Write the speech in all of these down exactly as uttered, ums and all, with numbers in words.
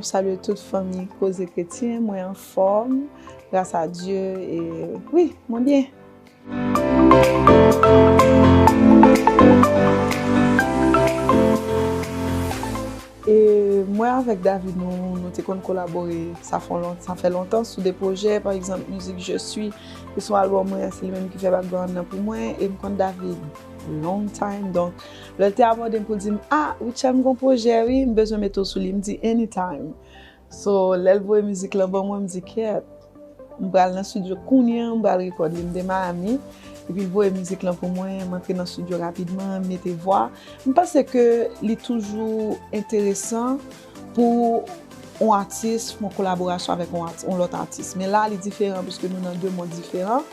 Salye tout fanmi Koze Kretyen, mwen anfòm, gras a Dye, e wi, mwen byen. E mwen avèk David, nou, nou te konn kolabore, sa fè lon-, sa fè lontan, sou de pwojè, pa egzanp, mizik Je suis, ki se yon albòm mwen, se li menm ki fè background nan pou mwen, e m konn David long time, donk, lè l te abòde m pou l di m, "Ah, Rutshelle, m gon pwojè, wi, m bezwen mete w sou li." M di, "Anytime." So, lè l voye mizik lan ban mwen, m di, "Kèt, m pral nan estidyo kounye a, m pral rekòd li." M te Miami, epi l voye mizik lan pou mwen, m antre nan estidyo rapidman, m mete vwa. M panse ke li toujou enteresan pou yon atis fè yon kolaborasyon avèk yon ati-, yon lòt atis. Men la, li diferan, piske nou nan de mond diferan.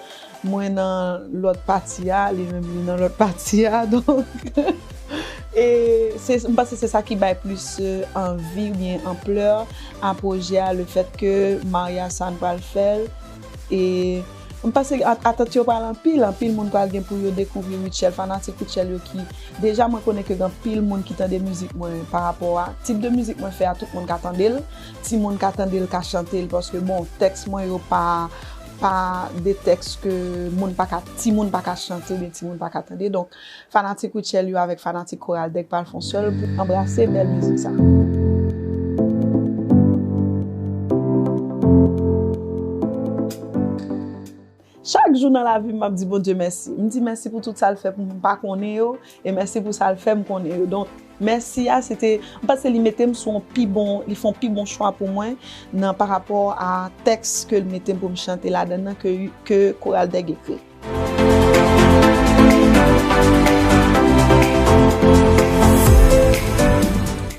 Mwen nan lòt pati a, li menm li nan lòt pati a, donk, e se, m panse se sa ki bay plis, eh, anvi oubyen anplè a pwojè a, le fèt ke maryaj sa a n pral fè l, e m panse at-, atant yo pral anpil, anpil moun pral gen pou yo dekouvri Rutshelle, fanatik Rutshelle yo ki, deja mwen konnen ke gen anpil moun ki tande mizik mwen pa rapò a tip de mizik mwen fè a, tout moun ka tande l, timoun ka tande l, ka chante l, paske bon, tèks mwen yo pa, pa de tèks ke moun pa ka, timoun pa ka chante oubyen timoun pa ka tande. Donk, fanatik Rutshelle yo avèk fanatik Koral Dèg pral fè yon sèl pou anbrase bèl mizik sa. Chak jou nan lavi m, m ap di Bondye mèsi. M di mèsi pou tout sa l fè pou m pa konnen yo, e mèsi pou sa l fè m konnen yo. Donk, mèsi a, se te, m panse li mete m sou yon pi bon, li fè yon pi bon chwa pou mwen nan pa rapò a tèks ke l mete m pou m chante ladan nan ke, ke Koral Dèg ekri.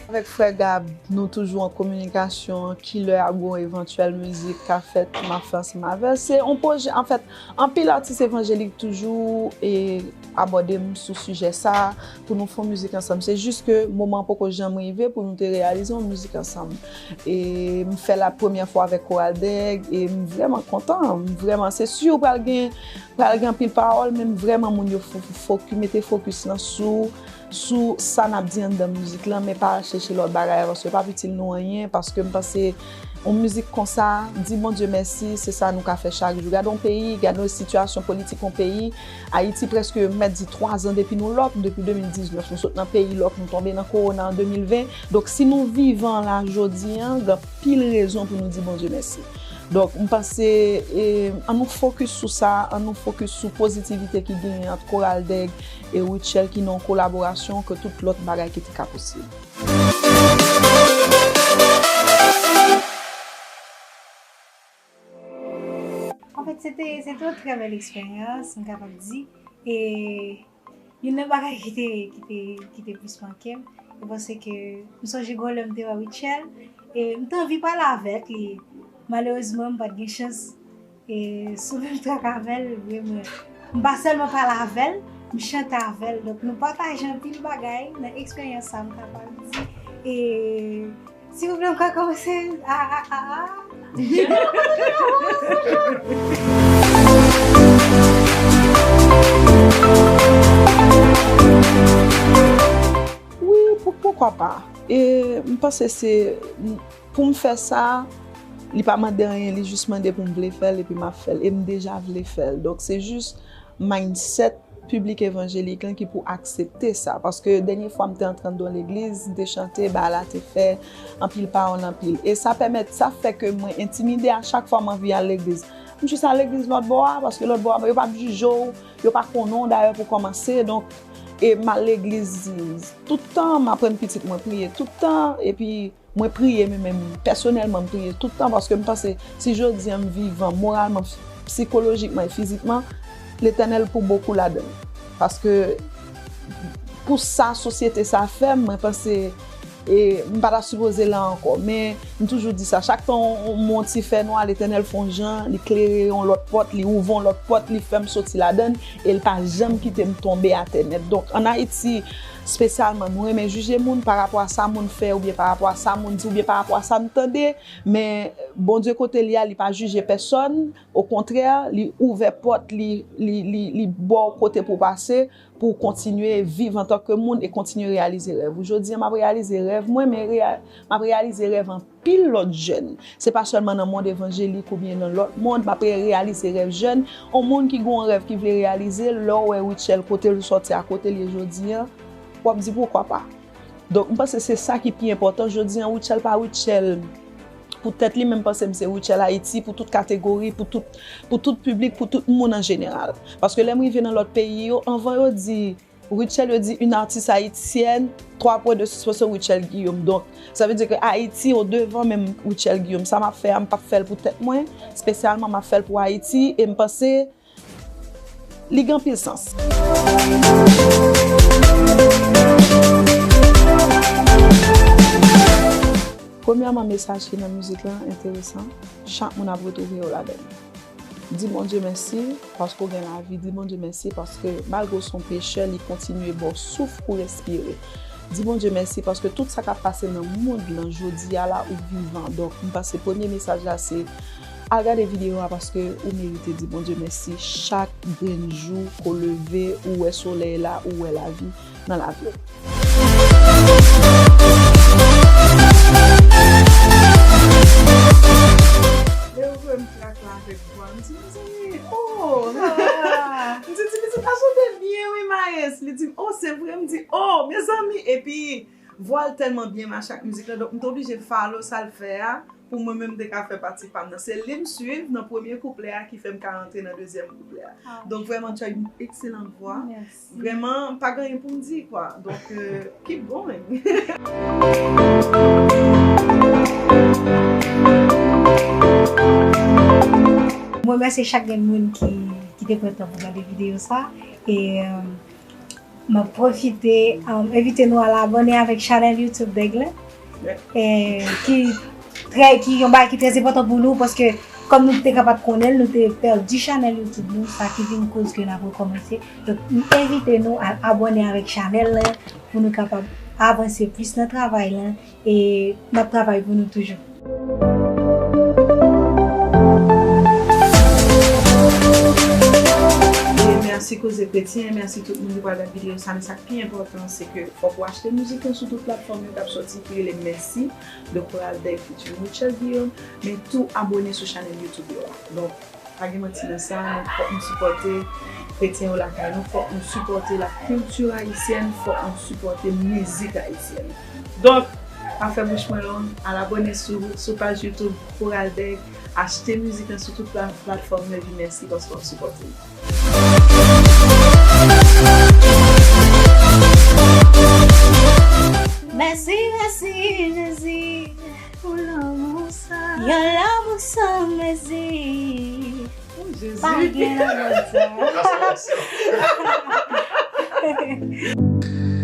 Avèk frè Gab, nou toujou an kominikasyon, kilè ap gon evantyèl mizik ka fèt, m ap fè ansanm avè l. Se yon pwojè, anfèt, anpil atis evanjelik toujou, e, abòde m sou sijè sa a, pou nou fè yon mizik ansanm. Se jis ke moman an poko janm rive pou nou te reyalize yon mizik ansanm. E m fè l la premyè fwa avèk Koral Dèg, e m vrèman kontan, m vrèman, se si pral gen, pral gen anpil pawòl, men m vrèman moun yo fo-, foki-, mete fokis lan sou, sou sa n ap di anndan mizik lan, men pa al chèche lòt bagay, paske l p ap itil nou anyen, paske m panse yon mizik konsa, di Bondye mèsi, se sa nou ka fè chak jou. Gade yon peyi, gade yon sitiyasyon politik yon peyi. Ayiti prèske mèt di twa zan depi nou lòk, depi de mil diznèf. Nou sot nan peyi lòk, nou tonbe nan kowona an de mil ven. Donk, si nou vivan la jodi a, gen anpil rezon pou nou di Bondye mèsi. Donk, m panse, e, ann nou fokis sou sa, ann nou fokis sou pozitivite ki genyen ant Koral Dèg e Rutshelle, ki nan yon kolaborasyon ke tout lòt bagay ki te ka posib. Anfèt, se te, se te yon trè bèl eksperyans, m kapab di. E youn nan bagay ki te, ki te, ki te plis make m, se paske m sonje gon lè m te wè Rutshelle, e m te anvi pale avèk li. Malerezman, m pa t gen chans. E sou menm trak avè l, vre mwen. M pa sèlman pale avè l, m chante avè l. Donk, nou pataje anpil bagay nan eksperyans sa, m kapab di. E silvouplè, m ka kòmanse a, a, a, a. Wi, pou, poukwa pa? E m panse se, pou m fè sa, li pa mande anyen, li jis mande pou m vle fè l, epi m ap fè l. E m deja vle fè l. Donk, se jis mindset piblik evanjelik lan ki pou aksepte sa. Paske dènye fwa m te antre anndan yon legliz, m te chante, bagay la te fè anpil pawòl, anpil. E sa pèmèt, sa fè ke mwen entimide a chak fwa m anvi al legliz. M jis al legliz lòt bò a, paske lòt bò a, yo p ap jije w, yo pa konnen w dayè pou kòmanse. Donk, e m al legliz tout tan, m aprann pitit mwen priye tout tan, epi mwen priye, men menm pèsonèlman, m priye tout tan, paske m panse, si jodi a m vivan, moralman, sikolojikman e fizikman, Letènèl pou bokou ladan l. Paske pou sa sosyete sa fè m, mwen panse, e, m pa ta sipoze la ankò. Men m toujou di sa, chak tan m wè yon ti fènwa, Letènèl fè yon jan, li klere yon lòt pòt, li ouvè yon lòt pòt, li fè m soti ladan l, e l pa janm kite m tonbe atè nèt. Donk, ann Ayiti, Espesyalman, nou renmen jije moun pa rapò a sa moun fè, oubyen pa rapò a sa moun di, oubyen pa rapò a sa n tande, men Bondye kote li a, li pa jije pèsòn, okontrè, li ouvè pòt, li, li, li, li ba w kote pou w pase, pou w kontinye viv antanke moun e kontinye reyalize rèv ou. Jodi a, m ap reyalize rèv mwen, men reya-, m ap reyalize rèv anpil lòt jèn. Se pa sèlman nan mond evanjelik oubyen nan lòt mond, m ap reyalize rèv jèn. On moun ki gen yon rèv ki vle reyalize, lè w wè Rutshelle kote l sòti a, kote l ye jodi a, w ap di poukwa pa. Donk, m panse se sa ki pi enpòtan. Jodi a, Rutshelle pa Rutshelle pou tèt li, men m panse m se Rutshelle Ayiti pou tout kategori, pou tout, pou tout piblik, pou tout moun an jeneral. Paske lè m rive nan lòt peyi yo, anvan yo di Rutshelle, yo di une artiste haïtienne, twa pwen de sispansyon, Rutshelle Guillaume. Donk, sa vle di ke Ayiti o devan menm Rutshelle Guillaume. Sa m ap fè a, m p ap fè l pou tèt mwen, espesyalman m ap fè l pou Ayiti, e m panse li gen anpil sans. Premyèman, mesaj ki nan mizik lan enteresan. Chak moun ap retwouve yo ladan l. Di Bondye mèsi paske w gen lavi. Di Bondye mèsi paske malgre w se yon pechè, li kontinye ba w souf pou w respire. Di Bondye mèsi paske tout sa k ap pase nan mond lan jodi a la, ou vivan. Donk, m panse premye mesaj la se al gade videyo a paske ou merite di Bondye mèsi chak grenn jou ke w leve, ou wè solèy la, ou wè lavi nan lavi w. Lè yo voye m trak la avèk vwa, m di, mezanmi, oh! M di, ti pitit la chante byen, wi, Maes. Li di m, oh, se vre? M di, oh, mezanmi! Epi, vwa l tèlman byen mache ak mizik la, donk m te oblije follow sa l fè a, pou mwen menm te ka fè pati pa m nan. Se li m swiv nan premye kouplè a ki fè m ka rantre nan dezyèm kouplè a. Ah. Donk, vrèman, tu as une excellente voix. Mèsi. Vrèman, pa gen anyen pou m di, kwa. Donk, euh, keep going. Mwen remèsye chak grenn moun ki, ki te pran tan pou gade videyo sa. E, euh, m ap pwofite, um, envite nou al abòne avèk chanèl YouTube Dèg lan, eh, ki trè, ki yon bagay ki trè enpòtan pou nou, paske kòm nou te ka pa t konnen l, nou te pèdi chanèl YouTube nou, sa ki vin koz ke n ap rekòmanse. Donk, m envite nou al abòne avèk chanèl lan pou nou kapab avanse plis nan travay lan e n ap travay pou nou toujou. E mèsi Koze Kretyen, mèsi tout moun ki pral gade videyo sa, men sa k pi enpòtan, se ke fòk ou achte mizik lan sou tout platfòm yo k ap sòti, ki rele Mèsi, de Koral Dèg featuring Rutshelle Guillaume, men tou abòne sou chanèl YouTube yo a. Donk, pa gen manti nan sa, nou fòk nou sipòte kretyen yo lakay nou, fòk nou sipòte la kilti ayisyèn, fòk nou sipòte mizik ayisyèn. Donk, pa fè bouch mwen long, al abòne sou, sou paj YouTube Koral Dèg, achte mizik lan sou tout pla-, platfòm yo, epi mèsi paske w ap sipòte nou. Mèsi, mèsi, mèsi. Pou lanmou sa. Yon lanmou san mezi. Oh, Jezi. Pa gen lanmou sa. Sa se yon